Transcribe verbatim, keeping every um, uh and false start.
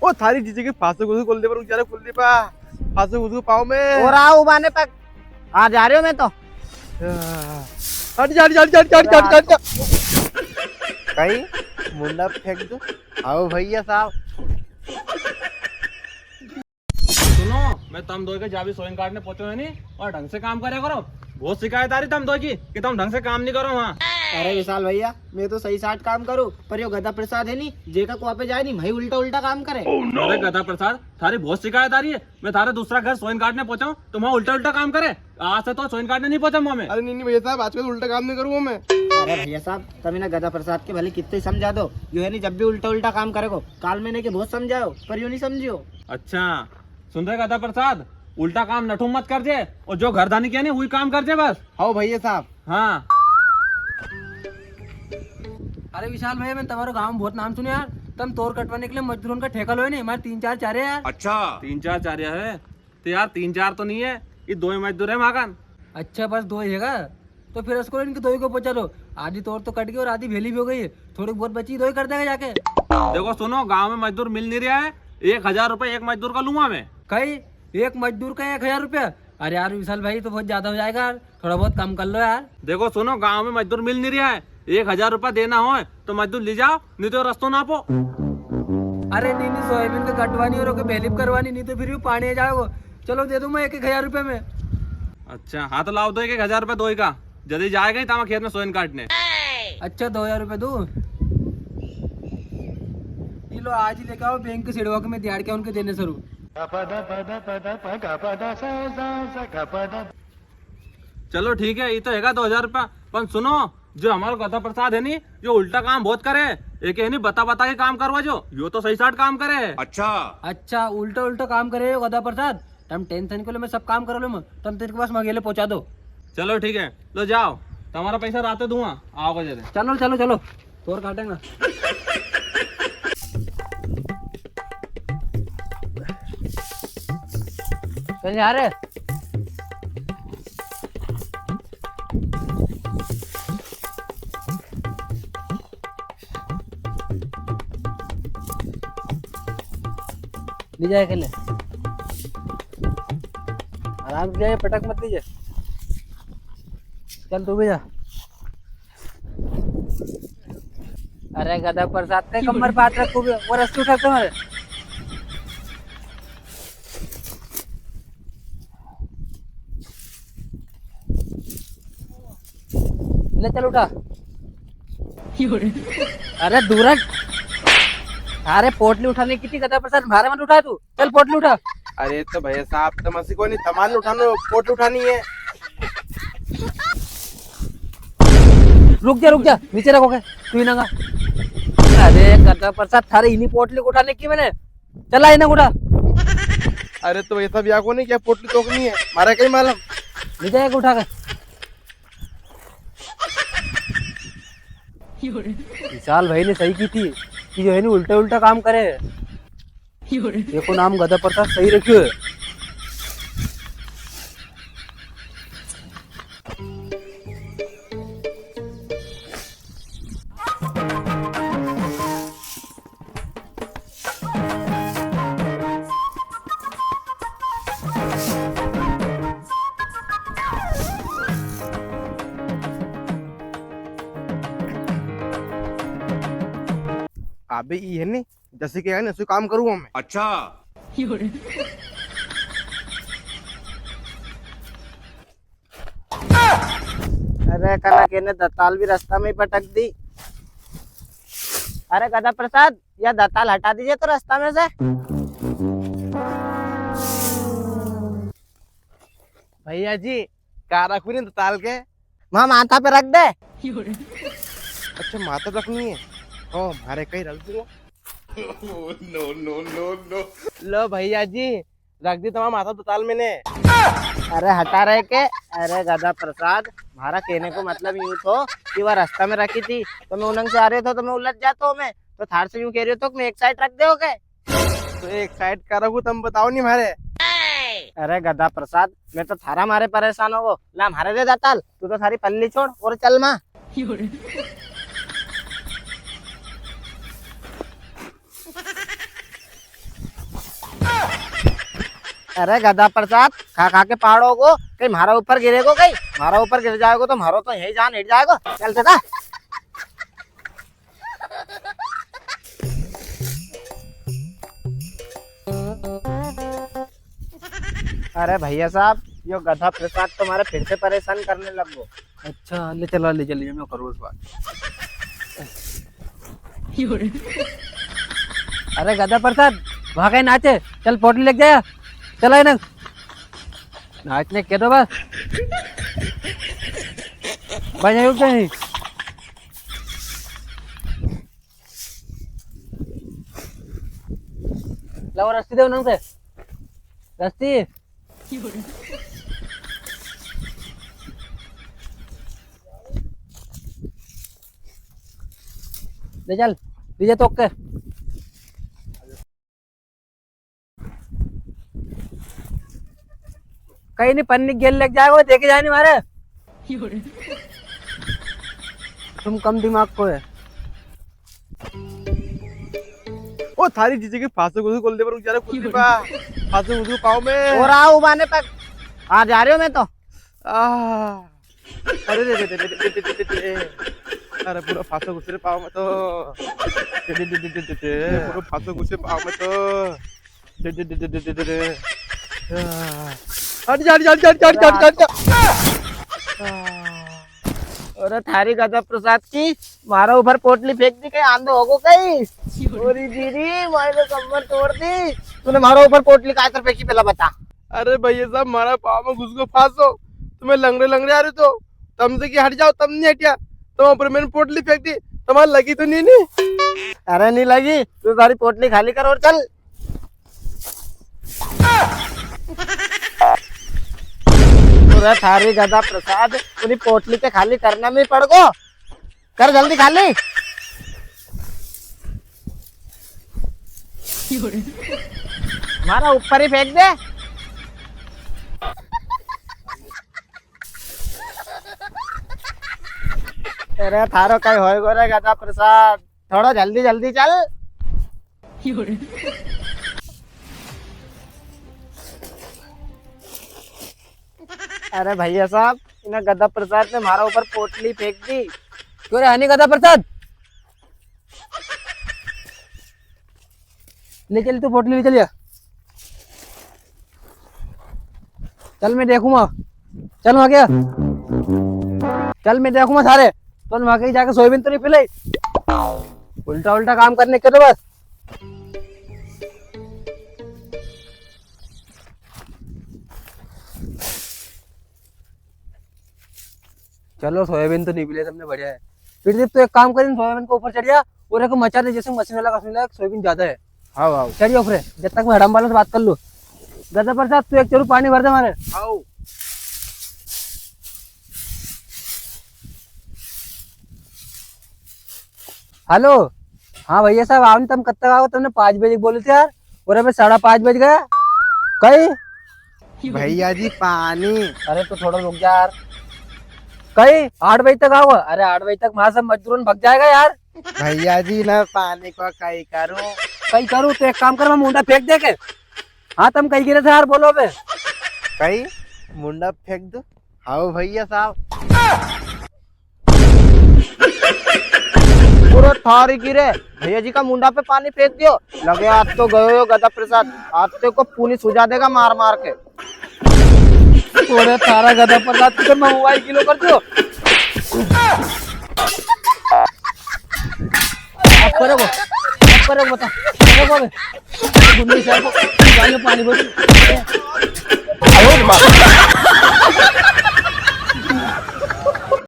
ओ थारी जीजे के फांसे घुस खोल दे पर, बेचारा खोल दे पा। फांसे घुस पाँव में। और आओ उबाने पग। आ जा रहे हो मैं तो। हट जा, हट जा, हट जा, हट जा, हट जा, हट जा। कई मुंडा फेंक दो। आओ भैया साहब। सुनो, मैं तम दोई के जाबी सोइन काटने पहुंचो है नी, और ढंग से काम करे करो। बहुत शिकायत आ रही तम दोई की कि तम ढंग से काम नहीं करो वहाँ। अरे विशाल भैया, मैं तो सही साट काम करूँ, पर यो गधा प्रसाद है नी, जेका कुआ पे जाए नी, वही उल्टा उल्टा काम करे। अरे गधा प्रसाद, थारी बहुत शिकायत आ रही है। मैं थारे दूसरा घर सोइन काटने पहुंचा हूँ, तो वहाँ उल्टा उल्टा काम करे। आज से तो सोइन काटने नहीं पहुंचा मैं। अरे नहीं, नहीं भैया साहब, आजकल उल्टा काम नहीं करूंगा मैं। अरे भैया साहब, तम इना गधा प्रसाद के भले कितने ही समझा दो, यो है नी जब भी उल्टा उल्टा काम करेगो। काल मैंने के बहुत समझायो, पर यो नहीं समझियो। अच्छा, सुन रे गधा प्रसाद, उल्टा काम नठू मत कर जे, और जो घर धानी किया नी, वही काम कर जे बस। हाँ भैया साहब। हाँ। अरे विशाल भैया, मैंने तुम्हारे गांव में बहुत नाम सुने यार, तुम तोर कटवाने के लिए मजदूरों का ठेका लो है नी, हमारे तीन चार चारे यार। अच्छा। तीन चार चारे है? तो यार तीन चार तो नहीं है, ये दो ही मजदूर है माकन। अच्छा, बस दो ही हैगा? तो फिर इसको इनके दो ही को पहुंचा दो। आधी तोर तो कट गई और आधी भेली भी हो गई है, थोड़ी बहुत बची दो ही कर देगा जाके। देखो सुनो, गांव में मजदूर मिल नहीं रहा है, एक हजार रुपए एक मजदूर का लूंगा मैं। कई एक मजदूर का एक हजार रुपया? अरे यार विशाल भाई, तो बहुत ज्यादा हो जाएगा यार, थोड़ा बहुत कम कर लो यार। देखो सुनो, गांव में मजदूर मिल नहीं रहा है, एक हजार रुपया देना हो तो मजदूर ले जाओ, नी तो रस्तो नापो। अरे नी नी, सोयाबीन का कटवानी और ओके बेलिप करवानी, नी तो फिर भी पानी आ जाएगो। चलो दे दूं मैं एक एक हजार रुपए में। अच्छा, हाँ तो लाओ दो एक एक हजार रुपए दोई का, जल्दी जाएगा ही तामा खेत में सोयाबीन काटने। अच्छा, दो हजार रुपए दूं? ये लो, आज ही लेके आओ बैंक के सिड़वा के, मैं दिहाड़ के उनके देने सरू। चलो ठीक है, ये तो हैगा दो हजार रुपया, पण सुनो, जो हमारो गधा प्रसाद है नी, यो उल्टा काम बहुत करे। एक है नी, बता बता के काम करवा जो, यो तो सही साट काम करे। अच्छा। अच्छा, उल्टा उल्टा काम करे यो गधा प्रसाद। तम टेंशन को लो, मैं सब काम कर लूँ मैं। तम तेरे के पास मंगेले पहुंचा दो। चलो ठीक है, लो जाओ, तुम्हारा पैसा राते दूंगा, आओगे जरे। चलो चलो चलो, तोर काटेंगे। चल जा रे। ले जाए के ले। आराम से जाए, पटक मत दीजे। चल तू भी जा। अरे गधा प्रसाद, ते कमर पे हाथ रखो बे, वो रस्सी उठा तुम्हारे। ले चल उठा। अरे दूर हट। अरे पोटली उठाने की थी गधा प्रसाद, मारे मत उठा तू। चल पोटली उठा। अरे तो भैया साहब, तो मसी को नहीं, तमाल उठानो, पोटली उठानी है। रुक जा, रुक जा, नीचे रखो के, तू ही ना गा। अरे गधा प्रसाद, थारे इन्हीं पोटली को उठाने की मैंने। चला इन्हें उठा। अरे तो भैया साहब, या को नहीं क्या पोटली तोकनी है, मारा कई मालूम। ले जाए उठा के। विशाल भाई ने सही की थी कि जो है नी उल्टा उल्टा काम करे। देखो नाम गधा प्रसाद सही रखियो है। अबे ई है नी, जैसे कि है ना, ऐसे काम करूँगा मैं। अच्छा। अरे कना के ने दताल भी रास्ता में ही पटक दी। अरे गधा प्रसाद, या दताल हटा दीजिए तो रास्ता में से। भैया जी, का रखूं नी दताल के? माँ माथा पे रख दे। अच्छा, माथा रखनी है? ओ, मारे कहीं रख दूंगा। No, no, no, no। लो भैया जी, रख दी तुम्हारा माथा दताल मैंने। अरे हटा रहे के? अरे गधा प्रसाद, म्हारा कहने को मतलब यूं थो कि वह रास्ता में रखी थी, तो मैं उनंग से आ रहे थो, तो मैं उलझ जातो मैं, तो थार से यूं कह रहे थो कि मैं एक साइड रख दे हो के? तो एक साइड का रखूं, तुम बताओ नी म्हारे। अरे गधा प्रसाद, मैं तो थारा मारे परेशान हो गो। ला म्हारे दे दताल, तू तो थारी पल्ली छोड़ और चल माँ। अरे गधा प्रसाद, खा खा के पाड़ोगो, कहीं म्हारा ऊपर गिरेगो, कहीं म्हारा ऊपर गिर जाएगो तो म्हारो तो यही जान हिट जाएगो। चल सीधा। अरे भैया साहब, यो गधा प्रसाद तो म्हारे फिर से परेशान करने लग गो। अच्छा, ले चला, ले चलिए, मैं करूँ इस बात। अरे गधा प्रसाद, वहाँ कहीं नाचे, चल पोटली लेके जा, चला इन्हें। नाचने के दो बस। भाई, यहीं रुक जा, यहीं। लाओ रस्सी दे उन्हें से। रस्सी। ले चल, डीजे तो के। कहीं नहीं, पन्नी गेल लग जाएगा, देखे जाए नहीं मारे। तुम कम दिमाग को है। ओ थारी जीजे के फांसो घुस खोल दे पर जरा कुछ पा। फांसो घुस पाँव में। और आओ माने पर। आ जा रहे हो मैं तो। आ। अरे रे रे रे। अरे पूरा फांसो घुस रे पाँव में तो। रे रे रे। पूरा फांसो घुस रे पाँव में तो। रे रे रे। हट जा, हट जा, हट जा। अरे थारी गधा प्रसाद की, मारा ऊपर पोटली फेंक दी, कहीं आंधो होगो कहीं? ओरी दीदी, मारी तो कमर तोड़ दी। तूने मारा ऊपर पोटली काय तर फेंकी, पहला बता। अरे भैया साहब, मारा पाँव में घुस गो फांसो, तो मैं लंगड़े लंगड़े आ रहे तो, तमसे की हट जाओ, तम नहीं हटिया, तो ऊपर मैंने पोटली फेंक दी, तुम्हारे लगी तो नहीं, नहीं? अरे नहीं लगी, तू सारी पोटली खाली कर और चल। पूरा थारी गधा प्रसाद, पूरी पोटली के खाली करना में पड़ गो। कर जल्दी खाली। मारा ऊपर ही फेंक दे। अरे थारो कई होएगो रे गधा प्रसाद, थोड़ा जल्दी जल्दी चल। अरे भैया साहब, इन्हें गधा प्रसाद ने मारा ऊपर पोटली फेंक दी। क्यों रे हनी गधा प्रसाद? ले चल तू पोटली ले चल या। चल मैं देखूंगा। चल वहां गया। चल मैं देखूंगा सारे। तो वहां कहीं जाके सोयाबीन तो नहीं पिलाई। उल्टा उल्टा काम करने के तो बस। चलो, सोयाबीन तो निकले तुमने, बढ़िया है। फिर देख, तू एक काम कर, इन सोयाबीन के ऊपर चढ़ जा और एक मचा दे, जैसे मशीन वाला का सुन ले, सोयाबीन ज्यादा है। हाँ, हाँ। चढ़ जा ऊपर, जब तक मैं हड़म वालों से बात कर लूँ। गधा प्रसाद, तू एक चरू पानी भर दे मारे। हाँ। हेलो, हाँ भैया साहब, आओ नी, तम कब तक आओ? तुमने पाँच बजे बोले थे यार, और अबे साढ़ा पाँच बज गया। कई? भैया जी, पानी। अरे, तो थोड़ा रुक जा यार। कई? आठ बजे तक आओ? अरे, आठ बजे तक वहां सब मजदूरों भग जाएगा यार। भैया जी, ना पानी को कई करूं? कई करूं? तो एक काम कर, मैं मुंडा फेंक दे के। हाँ, तम कई गिरे थे यार, बोलो बे। कई? मुंडा फेंक दो? हाओ भैया साहब। पूरा थारी की रे, भैया जी का मुंडा पे पानी फेंक दियो। लगे आज तो गयो यो गधा प्रसाद, आज तो को पूनी सुझा देगा मार मार के। ओरे थारा गधा प्रसाद, तो मैं मोबाइल किलो कर दो। अब करो वो, अब करो वो, बता, करो वो बे। गुंडी साहब को गाल में पानी बोतल। अरे माँ।